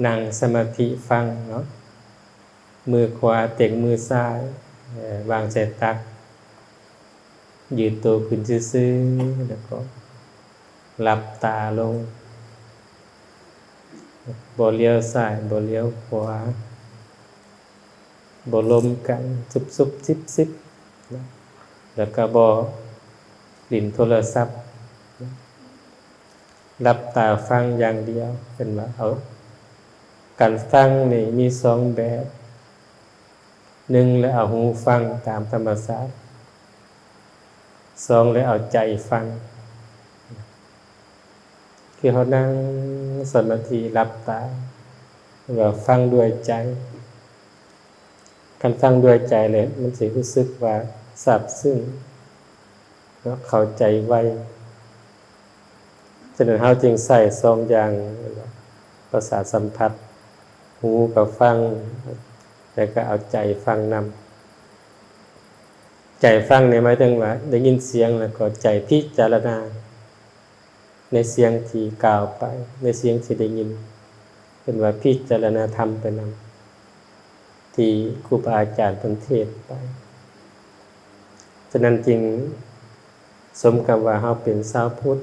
ນັ່ງສະມາທິຟັງເນາະ, ມືຂວາເຕັງມືຊ້າຍ, ເອີ ວາງໃສ່ຕັກ, ຢືນໂຕຂຶ້ນຊື່ໆ ແລ້ວກໍຫຼັບຕາລົງ, ບໍ່ຫຼຽວຊ້າຍ ບໍ່ຫຼຽວຂວາ, ບໍ່ລົມກັນຊຸບໆຊິບໆ ແລ້ວກໍບໍ່ຫຼິ້ນໂທລະສັບ. ຫຼັບຕາຟັງຢ່າງດຽວ, ເພິ່ນວ່າເອົາ ການຟັງນີ້ມີສອງແບບ, ໜຶ່ງແລ້ວເອົາຫູຟັງຕາມທຳມະຊາດ, ສອງແລ້ວເອົາໃຈຟັງ. ຄືເຮົານັ່ງສະມາທິຫຼັບຕາ ແລ້ວຟັງດ້ວຍໃຈ. ຄັນຟັງດ້ວຍໃຈແລ້ວ ມັນຊິຮູ້ສຶກວ່າຊາບຊຶ້ງເນາະ, ເຂົ້າໃຈໄວ. ສະນັ້ນເຮົາຈຶ່ງໃຊ້ສອງຢ່າງ, ປະສາດສຳຜັດ, ຫູກໍຟັງ ແລ້ວກໍເອົາໃຈຟັງນຳ. ໃຈຟັງນີ້ໝາຍເຖິງວ່າໄດ້ຍິນສຽງແລ້ວກໍໃຈພິຈາລະນາ ໃນສຽງທີ່ກ່າວໄປ, ໃນສຽງທີ່ໄດ້ຍິນ, ເອີ້ນວ່າພິຈາລະນາທຳໄປນຳ ທີ່ຄູບາອາຈານເພິ່ນເທດໄປ. ສະນັ້ນຈຶ່ງສົມກັບວ່າເຮົາເປັນຊາວພຸດ.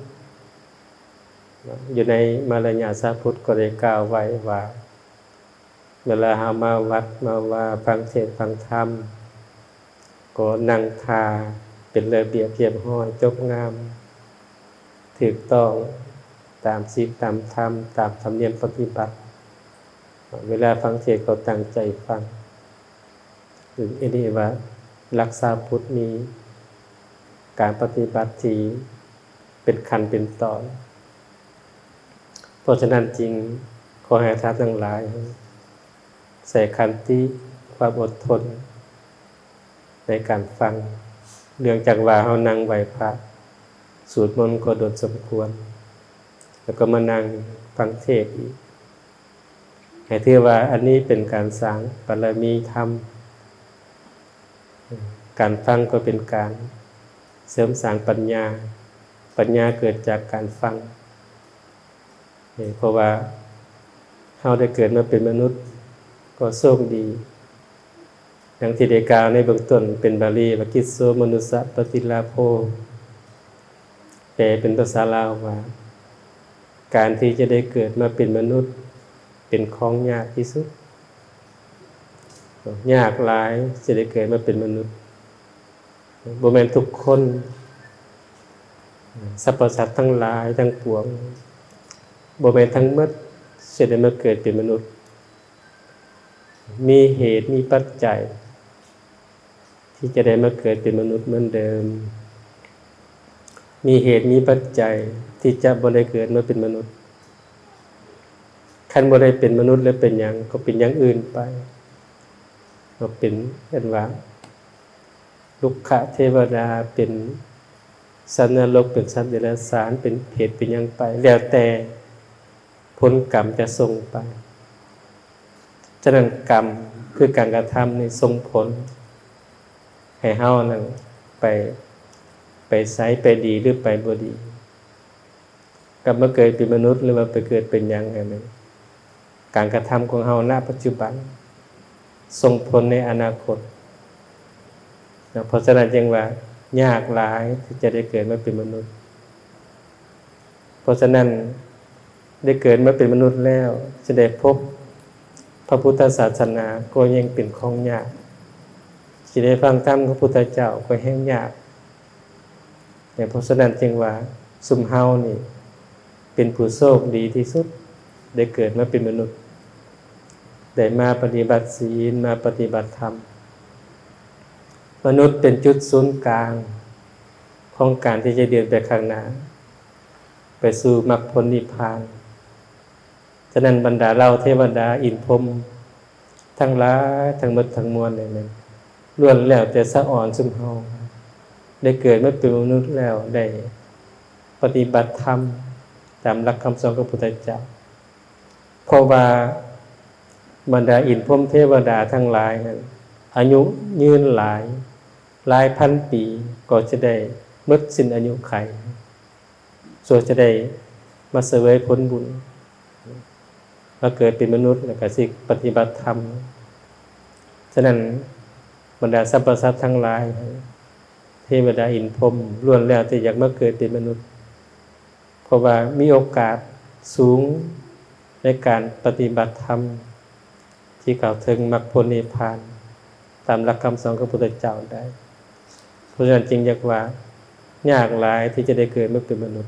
ຢູ່ໃນມາລະຍາດຊາວພຸດກໍໄດ້ກ່າວໄວ້ວ່າ ເວລາເຮົາມາວັດມາວາ ຟັງເທດຟັງທຳ ກໍນັ່ງທ່າເປັນລະບຽບຮຽບຮ້ອຍ ຈົບງາມ ຖືກຕ້ອງຕາມສິນຕາມທຳ ຕາມທຳນຽມປະຕິບັດ. ເວລາຟັງເທດກໍຕັ້ງໃຈຟັງ. ຄືອັນນີ້ວ່າຫຼັກຊາວພຸດມີການປະຕິບັດທີ່ເປັນຂັ້ນເປັນຕອນ. ເພາະສະນັ້ນຈຶ່ງຂໍໃຫ້ທ່ານທັງຫຼາຍໃຊ້ຂັນຕິ ຄວາມອົດທົນໃນການຟັງ. ເນື່ອງຈາກວ່າເຮົານັ່ງໄຫວ້ພະ ສູດມົນກໍດົນສົມຄວນ, ແລ້ວກໍມານັ່ງຟັງເທດອີກ. ໃຫ້ຖືວ່າອັນນີ້ເປັນການສ້າງບາລະມີທຳ. ການຟັງກໍເປັນການເສີມສ້າງປັນຍາ, ປັນຍາເກີດຈາກການຟັງ. ເພາະວ່າເຮົາໄດ້ເກີດມາເປັນມະນຸດກໍໂຊກດີ. ດັ່ງທີ່ໄດ້ກ່າວໃນເບື້ອງຕົ້ນ ເປັນບາລີວ່າ ກິດໂສມະນຸດສະປະຕິລາໂພ, ແປເປັນພາສາລາວວ່າ ການທີ່ຈະໄດ້ເກີດມາເປັນມະນຸດ ເປັນຂອງຍາກທີ່ສຸດ. ຍາກຫຼາຍທີ່ຈະໄດ້ເກີດມາເປັນມະນຸດ. ບໍ່ແມ່ນທຸກຄົນ, ສັບພະສັດທັງຫຼາຍທັງປວງ, ບໍ່ແມ່ນທັງໝົດທີ່ຈະໄດ້ມາເກີດເປັນມະນຸດ. ມີເຫດມີປັດໄຈທີ່ຈະໄດ້ມາເກີດເປັນມະນຸດເໝືອນເດີມ, ມີເຫດມີປັດໄຈທີ່ຈະບໍ່ໄດ້ເກີດມາເປັນມະນຸດ. ຄັນບໍ່ໄດ້ເປັນມະນຸດແລ້ວເປັນຫຍັງ? ກໍເປັນຢ່າງອື່ນໄປ, ກໍເປັນ ເອີ້ນວ່າ ລຸກຂະເທວະດາ, ເປັນສັດນະລົກ, ເປັນສັດເດຍລະສານ, ເປັນເຜດເປັນຫຍັງໄປ, ແລ້ວແຕ່ຜົນກຳຈະສົ່ງໄປ. ສະນັ້ນກຳຄືການກະທຳນີ້ສົ່ງຜົນໃຫ້ເຮົານັ້ນໄປ ໄປໃສ ໄປດີ ຫຼື ໄປບໍ່ດີ. ກັບມາເກີດເປັນມະນຸດ ຫຼືວ່າໄປເກີດເປັນຫຍັງຫັ້ນນະ, ການກະທຳຂອງເຮົານະປັດຈຸບັນ ສົ່ງຜົນໃນອະນາຄົດນະ. ເພາະສະນັ້ນຈຶ່ງວ່າຍາກຫຼາຍທີ່ຈະໄດ້ເກີດມາເປັນມະນຸດ. ເພາະສະນັ້ນ ໄດ້ເກີດມາເປັນມະນຸດແລ້ວ ຈະໄດ້ພົບພະພຸດທະສາສະໜາກໍຍັງເປັນຂອງຍາກ, ຈະໄດ້ຟັງທຳຂອງພະພຸດທະເຈົ້າກໍແຮ່ງຍາກ. ເພາະສະນັ້ນຈຶ່ງວ່າ ຊຸມເຮົານີ້ເປັນຜູ້ໂຊກດີທີ່ສຸດ ໄດ້ເກີດມາເປັນມະນຸດ, ໄດ້ມາປະຕິບັດສິນ ມາປະຕິບັດທຳ. ມະນຸດເປັນຈຸດສູນກາງຂອງການທີ່ຈະເດີນໄປຂ້າງໜ້າ ໄປສູ່ມັກຜົນນິບພານ. ສະນັ້ນບັນດາເຫຼົ່າເທວະດາອິນພົມທັງຫຼາຍທັງໝົດທັງມວນນີ້ແມ່ນ ລ້ວນແລ້ວແຕ່ສະອອນຊຸມເຮົາ ໄດ້ເກີດມາເປັນມະນຸດແລ້ວ ໄດ້ປະຕິບັດທຳຕາມຫຼັກຄຳສອນຂອງພຸດທະເຈົ້າ. ເພາະວ່າບັນດາອິນພົມເທວະດາທັງຫຼາຍນັ້ນ ອາຍຸຍືນຫຼາຍ ຫຼາຍພັນປີ ກໍຈະໄດ້ໝົດສິ້ນອາຍຸໄຂ ສ່ວນຈະໄດ້ມາສະເຫວີຍຜົນບຸນ ມ າເກີດເປັນມະນຸດ ແລ້ວກໍຊິປະຕິບັດທຳ. ສະນັ້ນ ບັນດາສັບພະສັດທັງຫຼາຍ ເທວະດາ ອິນ ພົມ ລ້ວນແລ້ວແຕ່ຢາກມາເກີດເປັນມະນຸດ ເພາະວ່າມີໂອກາດສູງໃນການປະຕິບັດທຳ ທີ່ເຂົ້າເຖິງມັກຜົນນິບພານ ຕາມຫຼັກຄຳສອນຂອງພະພຸດທະເຈົ້າໄດ້. ເພາະສະນັ້ນຈຶ່ງເອີ້ນວ່າ ຍາກຫຼາຍທີ່ຈະໄດ້ເກີດມາເປັນມະນຸດ.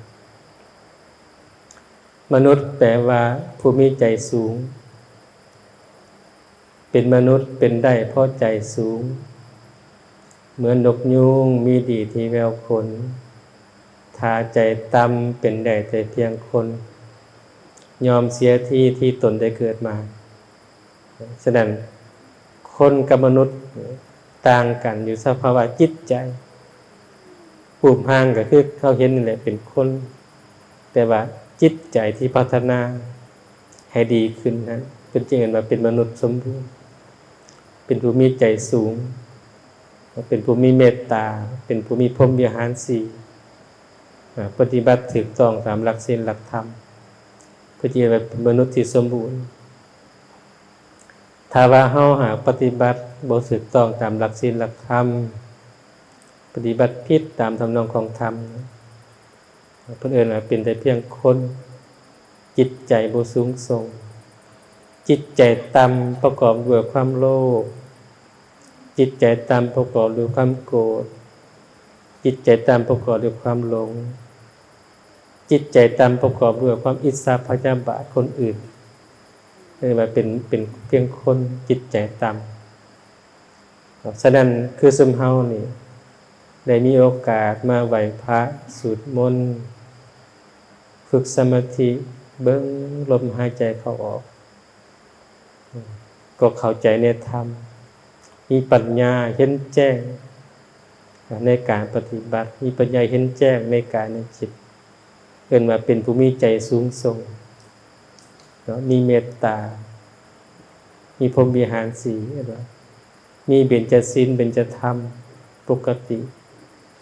ມະນຸດແປວ່າຜູ້ມີໃຈສູງ. ເປັນມະນຸດເປັນໄດ້ເພາະໃຈສູງ, ເໝືອນນົກຍູງມີດີທີ່ແວວຂົນ, ຖ້າໃຈຕ່ຳເປັນໄດ້ແຕ່ພຽງຄົນ, ຍອມເສຍທີ່ທີ່ຕົນໄດ້ເກີດມາ. ສະນັ້ນ ຄົນກັບມະນຸດຕ່າງກັນຢູ່ສະພາວະຈິດໃຈ. ຮູບຮ່າງກໍຄືເຮົາເຫັນນີ້ແຫຼະເປັນຄົນ, ແຕ່ວ່າຈິດໃຈທີ່ພັດທະນາໃຫ້ດີຂຶ້ນນັ້ນ ເພິ່ນຈຶ່ງເອີ້ນວ່າເປັນມະນຸດສົມບູນ, ເປັນຜູ້ມີໃຈສູງ, ເປັນຜູ້ມີເມດຕາ, ເປັນຜູ້ມີພົມວິຫານສີ່, ປະຕິບັດຖືກຕ້ອງຕາມຫຼັກສິນຫຼັກທຳ, ເພິ່ນຈຶ່ງເອີ້ນວ່າເປັນມະນຸດທີ່ສົມບູນ. ຖ້າວ່າເຮົາຫາກປະຕິບັດບໍ່ຖືກຕ້ອງຕາມຫຼັກສິນຫຼັກທຳ, ປະຕິບັດຜິດຕາມທຳນອງຂອງທຳ, ເພິ່ນເອີ້ນວ່າເປັນແຕ່ພຽງຄົນ, ຈິດໃຈບໍ່ສູງສົ່ງ, ຈິດໃຈຕ່ຳປະກອບດ້ວຍຄວາມໂລບ, ຈິດໃຈຕ່ຳປະກອບດ້ວຍຄວາມໂກດ, ຈິດໃຈຕ່ຳປະກອບດ້ວຍຄວາມຫຼົງ, ຈິດໃຈຕ່ຳປະກອບດ້ວຍຄວາມອິດສາພະຍາບາດຄົນອື່ນ, ເອີ້ນວ່າເປັນ ເປັນພຽງຄົນຈິດໃຈຕ່ຳ. ສະນັ້ນ ຄືຊຸມເຮົານີ້ ໄດ້ມີໂອກາດມາໄຫວ້ພະ, ສູດມົນ, ຝຶກສະມາທິ, ເບິ່ງລົມຫາຍໃຈເຂົ້າອອກ, ກໍເຂົ້າໃຈໃນທຳ, ມີປັນຍາເຫັນແຈ້ງໃນການປະຕິບັດ, ມີປັນຍາເຫັນແຈ້ງໃນກາຍໃນຈິດ, ເອີ້ນວ່າເປັນຜູ້ມີໃຈສູງສົ່ງເນາະ, ມີເມດຕາ, ມີພົມວິຫານສີ່, ເອີ້ນວ່າມີເບັນຈະສິນ, ເບັນຈະທຳປົກກະຕິ,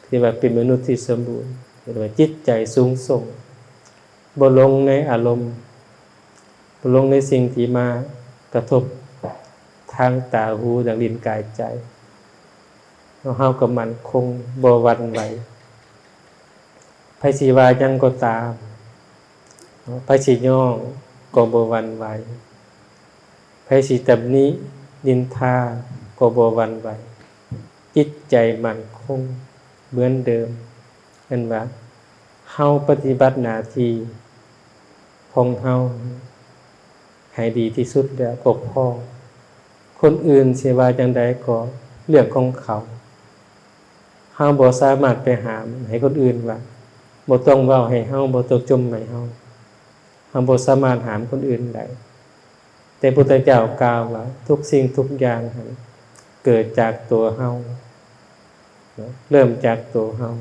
ຖືວ່າເປັນມະນຸດທີ່ສົມບູນ, ເອີ້ນວ່າຈິດໃຈສູງສົ່ງ, ບໍ່ຫຼົງໃນອາລົມ, ບໍ່ຫຼົງໃນສິ່ງທີ່ມາກະທົບທາງຕາ, ຫູ, ດັງ, ລີ້ນ, ກາຍ, ໃຈ, ເຮົາກໍໝັ້ນຄົງ, ບໍ່ຫວັ່ນໄຫວ. ໃຜຊິວ່າຫຍັງກໍຕາມ, ໃຜຊິຍ້ອງກໍບໍ່ຫວັ່ນໄຫວ, ໃຜຊິຕຳໜິນິນທາກໍບໍ່ຫວັ່ນໄຫວ, ຈິດໃຈໝັ້ນຄົງເໝືອນເດີມ. ເອີ້ນວ່າເຮົາປະຕິບັດໜ້າທີ່ຂອງເຮົາໃຫ້ດີທີ່ສຸດແລ້ວກໍພໍ, ຄົນອື່ນຊິວ່າຈັ່ງໃດກໍເລື່ອງຂອງເຂົາ. ເຮົາບໍ່ສາມາດໄປຫ້າມໃຫ້ຄົນອື່ນວ່າ ບໍ່ຕ້ອງເວົ້າໃຫ້ເຮົາ, ບໍ່ຕ້ອງຈົ່ມໃຫ້ເຮົາ. ເຮົາບໍ່ສາມາດຫ້າມຄົນອື່ນໄດ້. ແຕ່ພຸດທະເຈົ້າກ່າວວ່າ ທຸກສິ່ງທຸກຢ່າງຫັ້ນເກີດຈາກຕົວເຮົາເນາະ, ເລີ່ມຈາກຕົວເຮົາ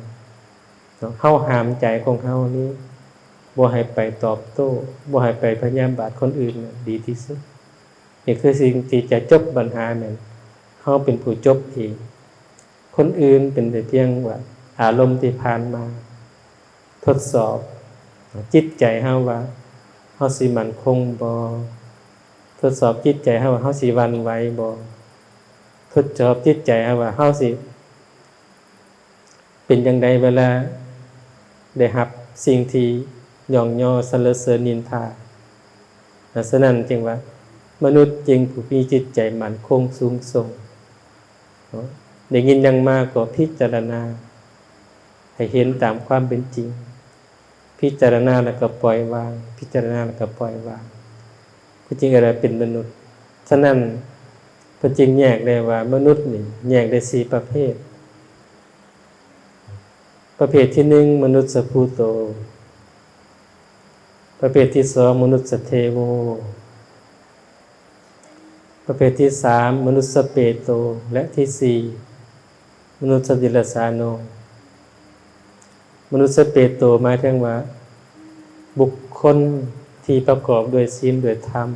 ເນາະ. ເຮົາຫ້າມໃຈຂອງເຮົານີ້ ບໍ່ໃຫ້ໄປຕອບໂຕ້, ບໍ່ໃຫ້ໄປພະຍາບາດຄົນອື່ນນະ ດີທີ່ສຸດ. ນີ້ຄືສິ່ງທີ່ຈະຈົບບັນຫາແມ່ນເຮົາເປັນຜູ້ຈົບເອງ. ຄົນອື່ນເປັນແຕ່ພຽງວ່າອາລົມທີ່ຜ່ານມາ ທົດສອບຈິດໃຈເຮົາວ່າເຮົາຊິໝັ້ນຄົງບໍ່, ທົດສອບຈິດໃຈເຮົາວ່າເຮົາຊິຫວັ່ນໄຫວບໍ່, ທົດສອບຈິດໃຈເຮົາວ່າເຮົາຊິ ເປັນຈັ່ງໃດເວລາໄດ້ຮັບສິ່ງທີ່ຍ້ອງຍໍສັນລະເສີນນິນທາ? ສະນັ້ນຈຶ່ງວ່າ ມະນຸດຈຶ່ງຜູ້ມີຈິດໃຈໝັ້ນຄົງສູງສົ່ງເນາະ, ໄດ້ຍິນຫຍັງມາກໍພິຈາລະນາໃຫ້ເຫັນຕາມຄວາມເປັນຈິງ. ພິຈາລະນາແລ້ວກໍປ່ອຍວາງ, ພິຈາລະນາແລ້ວກໍປ່ອຍວາງ, ເພິ່ນຈຶ່ງເອີ້ນວ່າເປັນມະນຸດ. ສະນັ້ນ ເພິ່ນຈຶ່ງແຍກໄດ້ວ່າມະນຸດນີ້ແຍກໄດ້ສີ່ປະເພດ. ປະເພດທີໜຶ່ງ ມະນຸດສະພູໂຕ, ປະເພດທີສອງ ມະນຸດສະເທໂວ, ປະເພດທີສາມ ມະນຸດສະເປໂຕ ແລະ ທີສີ່ ມະນຸດສະຕິລະສາໂນ. ມະນຸດສະເປໂຕ ໝາຍເຖິງວ່າ ບຸກຄົນທີ່ປະກອບດ້ວຍສິນ ດ້ວຍທຳ,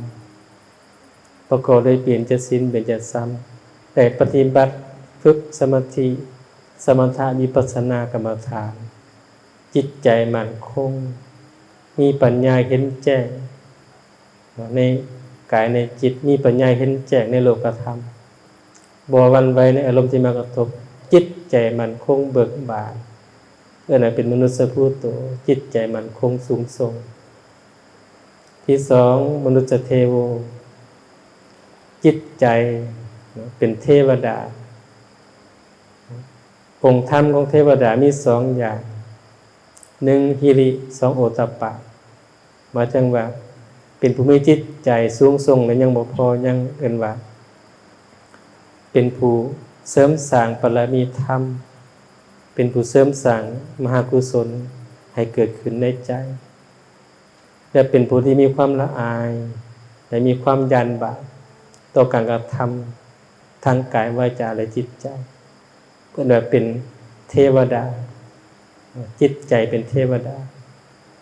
ປະກອບດ້ວຍເບນຈະສິນ ເບນຈະທຳ, ໄດ້ປະຕິບັດຝຶກສະມາທິ ສະມະຖະ ວິປັດສະນາກຳມະຖານ, ຈິດໃຈໝັ້ນຄົງ, ມີປັນຍາເຫັນແຈ້ງ, ໃນກາຍໃນຈິດ ມີປັນຍາເຫັນແຈ້ງໃນໂລກະທຳ ບໍ່ຫວັ່ນໄຫວໃນອາລົມທີ່ມາກະທົບ, ຈິດໃຈໝັ້ນຄົງເບີກບານ, ເອີ້ນວ່າເປັນມະນຸດສະພູໂຕ, ຈິດໃຈໝັ້ນຄົງສູງສົ່ງ. ທີສອງ ມະນຸດສະເທໂວ, ຈິດໃຈເປັນເທວະດາ. ອົງທຳຂອງເທວະດາມີສອງຢ່າງ, ໜຶ່ງ ຫິລິ, ສອງ ໂອຕະປະ. ໝາຍເຖິງວ່າເປັນຜູ້ມີຈິດໃຈສູງສົ່ງ ແລະ ຍັງບໍ່ພໍ, ຍັງເອີ້ນວ່າເປັນຜູ້ເສີມສ້າງບາລະມີທຳ, ເປັນຜູ້ເສີມສ້າງມະຫາກຸສົນໃຫ້ເກີດຂຶ້ນໃນໃຈ ແລະ ເປັນຜູ້ທີ່ມີຄວາມລະອາຍ ແລະ ມີຄວາມຢ້ານບາບຕໍ່ການກະທຳທາງກາຍ, ວາຈາ ແລະ ຈິດໃຈ. ເພິ່ນວ່າເປັນເທວະດາ, ຈິດໃຈເປັນເທວະດາ,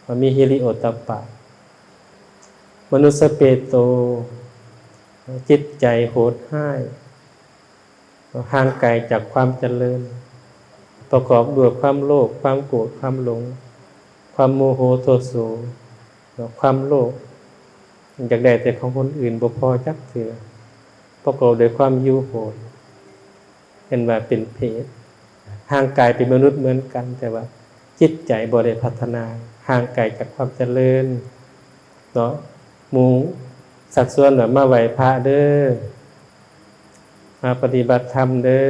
ວ່າມີຫິລິໂອຕະປະ. ມະນຸດສະເປໂຕ, ຈິດໃຈໂຫດຮ້າຍ, ຫ່າງໄກຈາກຄວາມຈະເລີນ, ປະກອບດ້ວຍຄວາມໂລບ, ຄວາມໂກດ, ຄວາມຫຼົງ, ຄວາມໂມໂຫໂທໂສ, ຄວາມໂລບ, ຢາກໄດ້ແຕ່ຂອງຄົນອື່ນ, ບໍ່ພໍຈັກເທື່ອ, ປະກອບດ້ວຍຄວາມຫິວໂຫດ. ເຫັນວ່າເປັນເຜດ, ຮ່າງກາຍເປັນມະນຸດເໝືອນກັນ, ແຕ່ວ່າຈິດໃຈບໍ່ໄດ້ພັດທະນາ, ຫ່າງໄກຈາກຄວາມຈະເລີນເນາະ. ໝູ່ຊັກຊວນວ່າ ມາໄຫວ້ພະເດີ, ມາປະຕິບັດທຳເດີ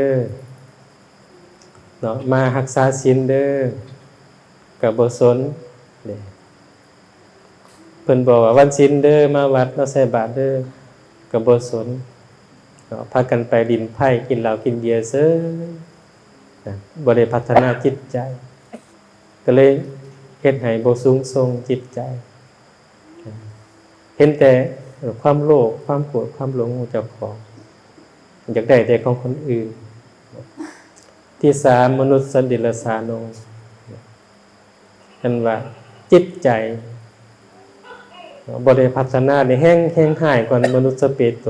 ເນາະ, ມາຮັກສາສິນເດີ, ກໍບໍ່ສົນເດ້. ເພິ່ນບອກວ່າ ວັນສິນເດີ, ມາວັດ, ມາໃສ່ບາດເດີ, ກໍບໍ່ສົນເນາະ, ພາກັນໄປຫຼິ້ນໄພ້, ກິນເຫຼົ້າ, ກິນເບຍເສີຍ, ນະ, ບໍ່ໄດ້ພັດທະນາຈິດໃຈ, ກໍເລີຍເຮັດໃຫ້ບໍ່ສູງສົ່ງຈິດໃຈ, ເຫັນແຕ່ຄວາມໂລບ, ຄວາມໂກດ, ຄວາມຫຼົງຂອງເຈົ້າຂອງ, ຢາກໄດ້ແຕ່ຂອງຄົນອື່ນ. ທີສາມ ມະນຸດສະເດລະສາໂນ ເຫັນວ່າຈິດໃຈບໍ່ໄດ້ພັດທະນາ, ນີ້ແຮງ, ແຮງຮ້າຍກວ່າມະນຸດສະເປໂຕ.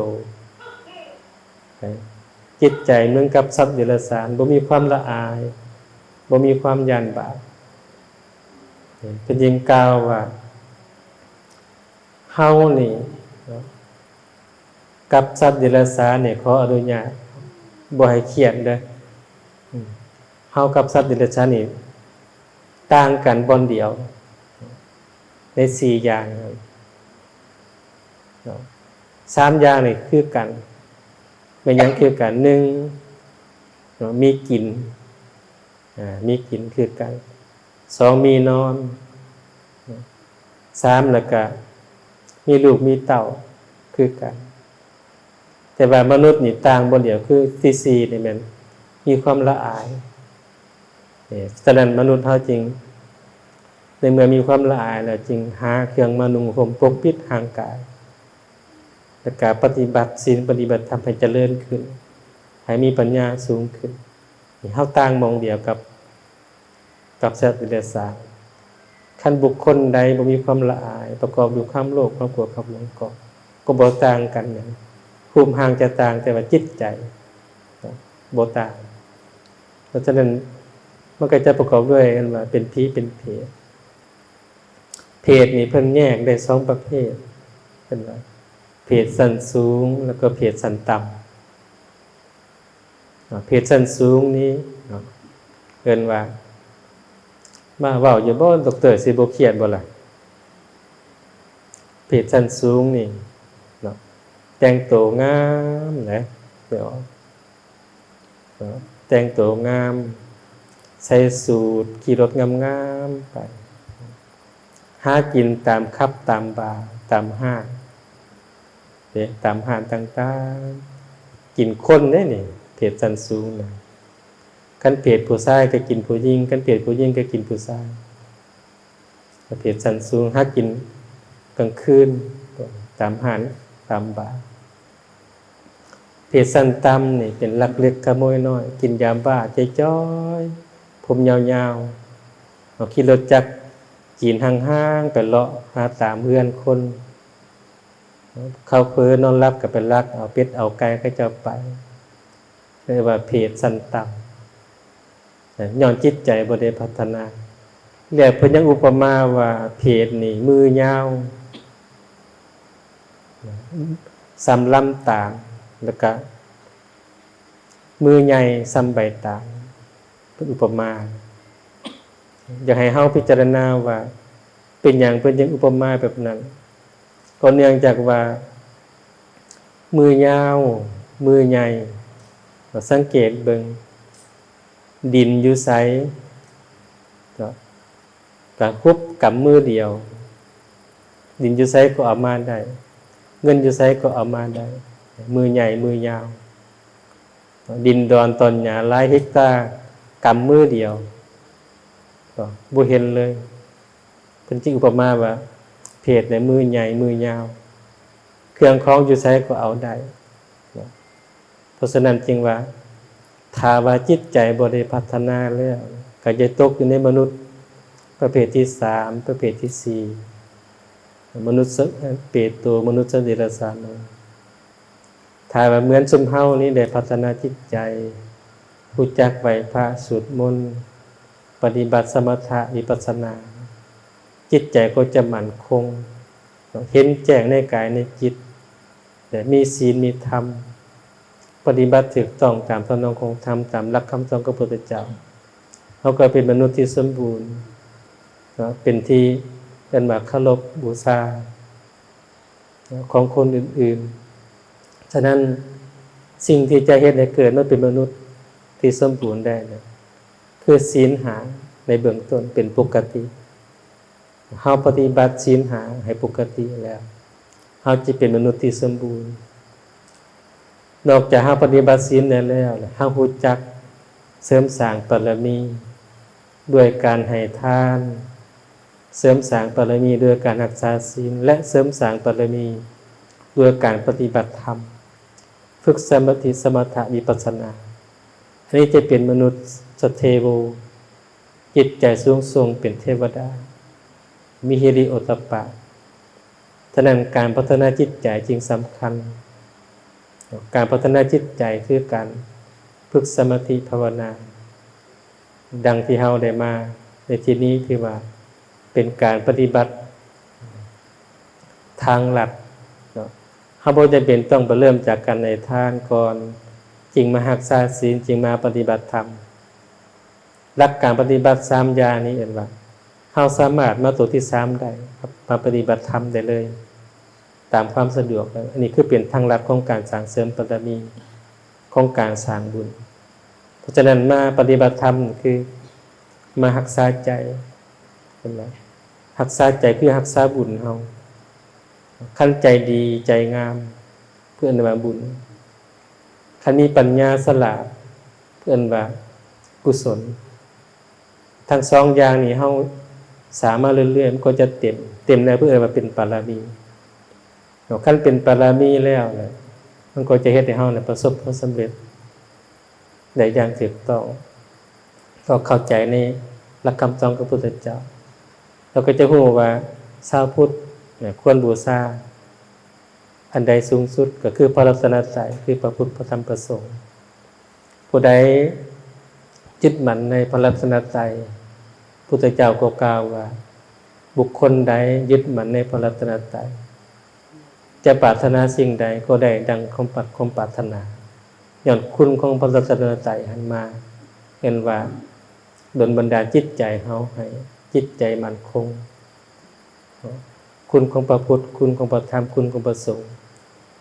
ຈິດໃຈເໝືອນກັບສັດເດລະສານ, ບໍ່ມີຄວາມລະອາຍ, ບໍ່ມີຄວາມຢ້ານບາບ. ເພິ່ນຈຶ່ງກ່າວວ່າ ເຮົານີ້ເນາະ ກັບສັດເດລະສານນີ້ ຂໍອະນຸຍາດບໍ່ໃຫ້ຄຽດເດີ. ເຮົາກັບສັດເດລະສານນີ້ຕ່າງກັນບ່ອນດຽວ ໃນສີ່ຢ່າງເນາະ, ສາມຢ່າງນີ້ຄືກັນ. ແມ່ນຫຍັງຄືກັນ? ໜຶ່ງເນາະ ມີກິນ, ອາ ມີກິນຄືກັນ. ສອງ ມີນອນ. ສາມ ແລ້ວກະມີລູກມີເຕົ້າຄືກັນ. ແຕ່ວ່າມະນຸດນີ້ຕ່າງບ່ອນດຽວ ຄືທີສີ່ນີ້ແມ່ນມີຄວາມລະອາຍ. ເອີ ສະນັ້ນມະນຸດເຮົາຈຶ່ງ ໃນເມື່ອມີຄວາມລະອາຍແລ້ວ ຈຶ່ງຫາເຄື່ອງມານຸ່ງຫົ່ມປົກປິດຮ່າງກາຍ ແລ້ວກະປະຕິບັດສິນ ປະຕິບັດທຳໃຫ້ຈະເລີນຂຶ້ນ ໃຫ້ມີປັນຍາສູງຂຶ້ນ. ເຮົາຕ່າງໝ່ອງດຽວກັບ ກັບສັດເດລະສານ. ຄັນບຸກຄົນໃດບໍ່ມີຄວາມລະອາຍ ປະກອບດ້ວຍຄວາມໂລບ ຄວາມໂກດ ຄວາມຫຼົງ ກໍ ກໍບໍ່ຕ່າງກັນຫຍັງ. ຮູບຮ່າງຈະຕ່າງ ແຕ່ວ່າຈິດໃຈບໍ່ຕ່າງ. ເພາະສະນັ້ນມັນກໍຈະປະກອບດ້ວຍອັນວ່າເປັນຜີເປັນເຜດ. ເຜດນີ້ເພິ່ນແຍກໄດ້ສອງປະເພດ ເພິ່ນວ່າເຜດຊັ້ນສູງ ແລ້ວກໍເຜດຊັ້ນຕ່ຳ. ເນາະ ເຜດຊັ້ນສູງນີ້ເນາະ ເອີ້ນວ່າ ມາເວົ້າຢູ່ບໍ່ ດັອກເຕີ ຊິບໍ່ຄຽດບໍ່ລະ? ເຜດຊັ້ນສູງນີ້ເນາະ ແຕ່ງໂຕງາມນະ ເນາະ ແຕ່ງໂຕງາມ ໃສ່ສູດ ຂີ່ລົດງາມໆໄປ ຫາກິນຕາມຄັບຕາມບາ ຕາມຮ້ານເດ້ ຕາມຮ້ານຕ່າງໆ. ກິນຄົນເດ້ນີ້ ເຜດຊັ້ນສູງນະ. ຄັນເຜດຜູ້ຊາຍກໍກິນຜູ້ຍິງ ຄັນເຜດຜູ້ຍິງກໍກິນຜູ້ຊາຍ. ປະເພດຊັ້ນສູງ ຫາກິນກາງຄືນຕາມຮ້ານຕາມບາ. ເພດຊັ້ນຕ່ຳນີ້ເປັນລັກເລັກຂະໂມຍນ້ອຍ ກິນຢາບ້າຈ່ອຍໆ ຜົມຍາວໆ ເອົາຂີ່ລົດຈັກຈີນຫ້າງໆ ໄປເລາະຫາຕາມເຮືອນຄົນ. ເຂົາເຜີນອນຫຼັບກໍໄປລັກເອົາເປັດເອົາໄກ່ເຂົາເຈົ້າໄປ ເອີ້ນວ່າເພດຊັ້ນຕ່ຳ ຍ້ອນຈິດໃຈບໍ່ໄດ້ພັດທະນາ. ແລ້ວເພິ່ນຍັງອຸປະມາວ່າເຜດນີ້ມືຍາວ ສ່ຳລຳຕານ ແລ້ວກະມືໃຫຍ່ສ່ຳໃບຕານ ເປັນອຸປະມາ. ຢາກໃຫ້ເຮົາພິຈາລະນາວ່າ ເປັນຫຍັງເພິ່ນຈຶ່ງອຸປະມາແບບນັ້ນ? ກໍເນື່ອງຈາກວ່າ ມືຍາວ ມືໃຫຍ່ ສັງເກດເບິ່ງ ດິນຢູ່ໃສ ກໍ ກະຮຸບກຳມືດຽວ, ດິນຢູ່ໃສກໍເອົາມາໄດ້, ເງິນຢູ່ໃສກໍເອົາມາໄດ້, ມືໃຫຍ່ມືຍາວ. ດິນດອນຕອນຫຍ້າຫຼາຍເຮັກຕາ ກຳມືດຽວກໍບໍ່ເຫັນເລີຍ. ເພິ່ນຈຶ່ງອຸປະມາວ່າ ເຜດໃນມືໃຫຍ່ມືຍາວ, ເຄື່ອງຂອງຢູ່ໃສກໍເອົາໄດ້. ເພາະສະນັ້ນຈຶ່ງວ່າ ຖ້າວ່າຈິດໃຈບໍ່ໄດ້ພັດທະນາແລ້ວ ກໍຈະຕົກຢູ່ໃນມະນຸດປະເພດທີສາມ ປະເພດທີສີ່ ມະນຸດສະເປໂຕ ມະນຸດສະເດລະສາໂນ. ຖ້າວ່າເໝືອນຊຸມເຮົານີ້ໄດ້ພັດທະນາຈິດໃຈ, ຮູ້ຈັກໄຫວ້ພະ, ສວດມົນ, ປະຕິບັດສະມະຖະ, ວິປັດສະນາ, ຈິດໃຈກໍຈະໝັ້ນຄົງ, ເຫັນແຈ້ງໃນກາຍໃນຈິດ ແລະ ມີສິນມີທຳ, ປະຕິບັດຖືກຕ້ອງຕາມທຳນອງຂອງທຳ, ຕາມຫຼັກຄຳສອນຂອງພະພຸດທະເຈົ້າ, ເຮົາກໍເປັນມະນຸດທີ່ສົມບູນ, ເປັນທີ່ເອີ້ນວ່າເຄົາລົບບູຊາຂອງຄົນອື່ນໆ. ສະນັ້ນ, ສິ່ງທີ່ຈະເຮັດໃຫ້ເກີດມາເປັນມະນຸດທີ່ສົມບູນໄດ້ນະ ຄືສິນຫ້າໃນເບື້ອງຕົ້ນເປັນປົກກະຕິ. ເຮົາປະຕິບັດສິນຫ້າໃຫ້ປົກກະຕິແລ້ວ, ເຮົາຈະເປັນມະນຸດທີ່ສົມບູນ. ນອກຈາກເຮົາປະຕິບັດສິນໄດ້ແລ້ວ, ເຮົາຮູ້ຈັກເສີມສ້າງບາລະມີດ້ວຍການໃຫ້ທານ, ເສີມສ້າງບາລະມີດ້ວຍການຮັກສາສິນ ແລະ ເສີມສ້າງບາລະມີດ້ວຍການປະຕິບັດທຳ, ຝຶກສະມາທິ, ສະມະຖະ, ວິປັດສະນາ. ອັນນີ້ຈະເປັນມະນຸດສະເທໂວ, ຈິດໃຈສູງສົ່ງເປັນເທວະດາ, ມີຫິລິໂອດຕະປະ. ສະນັ້ນ ການພັດທະນາຈິດໃຈຈຶ່ງສຳຄັນ. ການພັດທະນາຈິດໃຈຄືການຝຶກສະມາທິພາວະນາ. ດັ່ງທີ່ເຮົາໄດ້ມາໃນທີ່ນີ້ ຖືວ່າເປັນການປະຕິບັດທາງລັດເນາະ. ເຮົາບໍ່ຈຳເປັນຕ້ອງໄປເລີ່ມຈາກການໃຫ້ທານກ່ອນ, ຈຶ່ງມາຮັກສາສິນ, ຈຶ່ງມາປະຕິບັດທຳ. ຫຼັກການປະຕິບັດສາມຢ່າງນີ້ເອີ້ນວ່າ ເຮົາສາມາດມາຕົວທີສາມໄດ້, ມາປະຕິບັດທຳໄດ້ເລີຍຕາມຄວາມສະດວກ. ອັນນີ້ຄືເປັນທາງລັດຂອງການສ້າງເສີມບາລະມີ, ຂອງການສ້າງບຸນ. ເພາະສະນັ້ນ ມາປະຕິບັດທຳຄືມາຮັກສາໃຈ, ເຫັນບໍ່? ຮັກສາໃຈຄືຮັກສາບຸນເຮົາ. ຄັນໃຈດີໃຈງາມ ເພິ່ນເອີ້ນວ່າບຸນ. ຄັນມີປັນຍາສະຫຼາດ ເອີ້ນວ່າກຸສົນ. ທັງສອງຢ່າງນີ້ເຮົາສາມາດເລື້ອຍໆ ມັນກໍຈະເຕັມ, ເຕັມແລ້ວເພິ່ນເອີ້ນວ່າເປັນບາລະມີ. ຄັນເປັນບາລະມີແລ້ວນະ ມັນກໍຈະເຮັດໃຫ້ເຮົານະປະສົບຜົນສຳເລັດໄດ້ຢ່າງຖືກຕ້ອງ, ກໍເຂົ້າໃຈໃນຫຼັກຄຳສອນຂອງພະພຸດທະເຈົ້າ, ແລ້ວກໍຈະຮູ້ວ່າຊາວພຸດນະຄວນບູຊາ ອັນໃດສູງສຸດກໍຄືພະລັດຕະນະໄຕ, ຄືພະພຸດ, ພະທຳ, ພະສົງ. ຜູ້ໃດຍຶດໝັ້ນໃນພະລັດຕະນະໄຕ, ພຸດທະເຈົ້າກໍກ່າວວ່າ ບຸກຄົນໃດຍຶດໝັ້ນໃນພະລັດຕະນະໄຕ ຈະປາດຖະໜາສິ່ງໃດກໍໄດ້ດັ່ງຄວາມປາດ, ຄວາມປາດຖະໜາ, ຍ້ອນຄຸນຂອງພະລັດຕະນະໄຕຫັ້ນມາ ເອີ້ນວ່າດົນບັນດານຈິດໃຈເຮົາໃຫ້ຈິດໃຈໝັ້ນຄົງ. ຄຸນຂອງພະພຸດ, ຄຸນຂອງພະທຳ, ຄຸນຂອງພະສົງ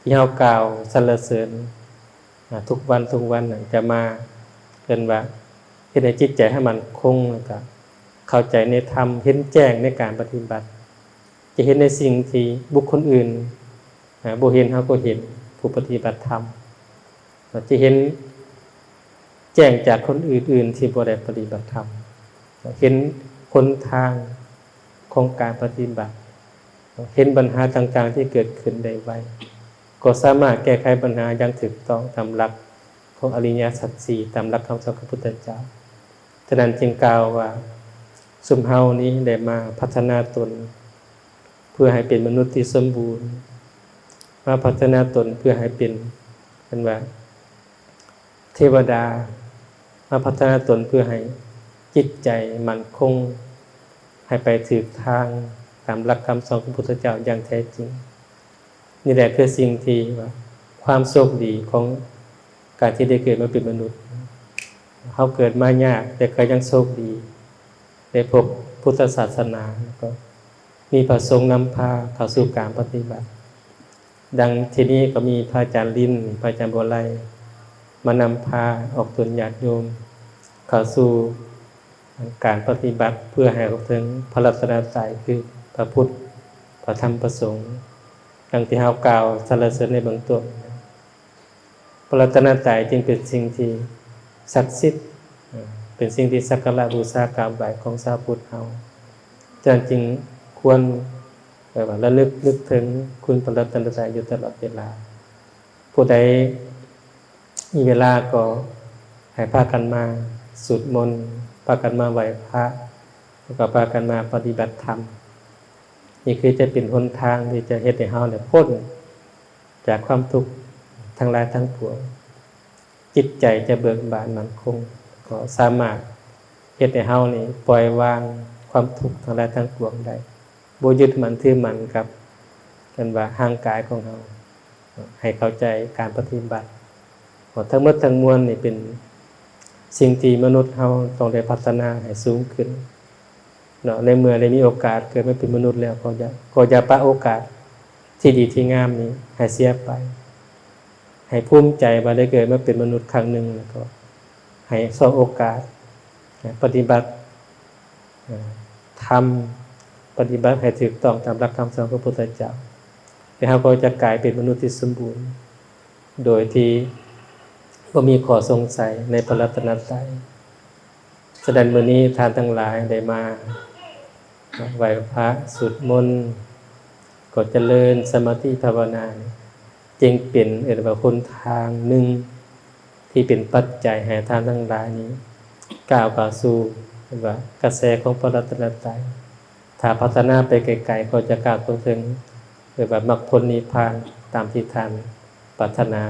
ທີ່ເຮົາກ່າວສັນລະເສີນ ອາ ທຸກວັນ, ທຸກວັນນັ້ນຈະມາ ເອີ້ນວ່າເຮັດໃຫ້ຈິດໃຈເຮົາໝັ້ນຄົງ, ແລ້ວກະເຂົ້າໃຈໃນທຳ, ເຫັນແຈ້ງໃນການປະຕິບັດ, ຈະເຫັນໃນສິ່ງທີ່ບຸກຄົນອື່ນ ອາ ບໍ່ເຫັນ, ເຮົາກໍເຫັນ, ຜູ້ປະຕິບັດທຳ ຈະເຫັນແຈ້ງຈາກຄົນອື່ນໆທີ່ບໍ່ໄດ້ປະຕິບັດທຳ, ເຫັນຫົນທາງຂອງການປະຕິບັດ, ເຫັນບັນຫາຕ່າງໆທີ່ເກີດຂຶ້ນໄດ້ໄວ, ກໍສາມາດແກ້ໄຂບັນຫາຢ່າງຖືກຕ້ອງຕາມຫຼັກຂອງອະລິຍະສັດສີ່, ຕາມຫຼັກຄຳສອນຂອງພຸດທະເຈົ້າ. ສະນັ້ນຈຶ່ງກ່າວວ່າ ຊຸມເຮົານີ້ໄດ້ມາພັດທະນາຕົນ ເພື່ອໃຫ້ເປັນມະນຸດທີ່ສົມບູນ, ມາພັດທະນາຕົນເພື່ອໃຫ້ເປັນ ເອີ້ນວ່າເທວະດາ, ມາພັດທະນາຕົນເພື່ອໃຫ້ຈິດໃຈໝັ້ນຄົງ, ໃຫ້ໄປຖືກທາງຕາມຫຼັກຄຳສອນຂອງພຸດທະເຈົ້າຢ່າງແທ້ຈິງ. ນີ້ແຫຼະຄືສິ່ງທີ່ວ່າ ຄວາມໂຊກດີຂອງການທີ່ໄດ້ເກີດມາເປັນມະນຸດ. ເຮົາເກີດມາຍາກ ແຕ່ກໍຍັງໂຊກດີ ໄດ້ພົບພຸດທະສາສະໜາ ແລ້ວກໍມີພະສົງນຳພາເຂົ້າສູ່ການປະຕິບັດ. ດັ່ງທີ່ນີ້ກໍມີພະອາຈານລິນ ພະອາຈານບົວໄລ ມານຳພາອອກຕົນຍາດໂຍມເຂົ້າສູ່ການປະຕິບັດ ເພື່ອໃຫ້ເຂົ້າເຖິງພະລັດຕະນະໄຕ ຄືພະພຸດ ພະທຳ ພະສົງ. ດັ່ງທີ່ເຮົາກ່າວສັນລະເສີນໃນເບື້ອງຕົ້ນ, ພະລັດຕະນະໄຕຈຶ່ງເປັນສິ່ງທີ່ສັກສິດ, ເປັນສິ່ງທີ່ສັກກາລະບູຊາກາບໄຫວ້ຂອງຊາວພຸດເຮົາ. ສະນັ້ນຈຶ່ງຄວນ ແບບວ່າລະລຶກນຶກເຖິງຄຸນພະລັດຕະນະໄຕຢູ່ຕະຫຼອດເວລາ. ຜູ້ໃດມີເວລາກໍໃຫ້ພາກັນມາສູດມົນ, ພາກັນມາໄຫວ້ພະ, ແລ້ວກໍພາກັນມາປະຕິບັດທຳ. ນີ້ຄືຈະເປັນຫົນທາງທີ່ຈະເຮັດໃຫ້ເຮົານີ້ພົ້ນຈາກຄວາມທຸກທັງຫຼາຍທັງປວງ. ຈິດໃຈຈະເບີກບານໝັ້ນຄົງ, ກໍສາມາດເຮັດໃຫ້ເຮົານີ້ປ່ອຍວາງຄວາມທຸກທັງຫຼາຍທັງປວງໄດ້, ບໍ່ຍຶດໝັ້ນຖືໝັ້ນກັບ ເອີ້ນວ່າຮ່າງກາຍຂອງເຮົາ, ໃຫ້ເຂົ້າໃຈການປະຕິບັດ. ເພາະທັງໝົດທັງມວນນີ້ເປັນສິ່ງທີ່ມະນຸດເຮົາຕ້ອງໄດ້ພັດທະນາໃຫ້ສູງຂຶ້ນເນາະ. ໃນເມື່ອໄດ້ມີໂອກາດເກີດມາເປັນມະນຸດແລ້ວ ກໍຢ່າ ກໍຢ່າປະໂອກາດທີ່ດີທີ່ງາມນີ້ໃຫ້ເສຍໄປ. ໃຫ້ພູມໃຈວ່າໄດ້ເກີດມາເປັນມະນຸດຄັ້ງໜຶ່ງ, ແລ້ວກໍໃຫ້ຊອກໂອກາດປະຕິບັດ ເອີ່ ທຳ ປະຕິບັດໃຫ້ຖືກຕ້ອງຕາມຫຼັກຄຳສອນຂອງພະພຸດທະເຈົ້າ, ແລ້ວເຮົາກໍຈະກາຍເປັນມະນຸດທີ່ສົມບູນ ໂດຍທີ່ບໍ່ມີຂໍ້ສົງໄສໃນພະລັດຕະນະໄຕ. ສະນັ້ນ ມື້ນີ້ທ່ານທັງຫຼາຍໄດ້ມາໄຫວ້ພະ, ສູດມົນ, ກໍຈະເລີນສະມາທິພາວະນານີ້ ຈຶ່ງເປັນ ເອີ້ນວ່າຫົນທາງໜຶ່ງທີ່ເປັນປັດໄຈໃຫ້ທ່ານທັງຫຼາຍນີ້ ກ້າວເຂົ້າສູ່ ເອີ້ນວ່າກະແສຂອງພະລັດຕະນະໄຕ. ຖ້າພັດທະນາໄປໄກໆ ກໍຈະກ້າວເຂົ້າເຖິງ ເອີ້ນວ່າມັກຜົນນິບພານຕາມທີ່ທ່ານປາດຖະໜາ.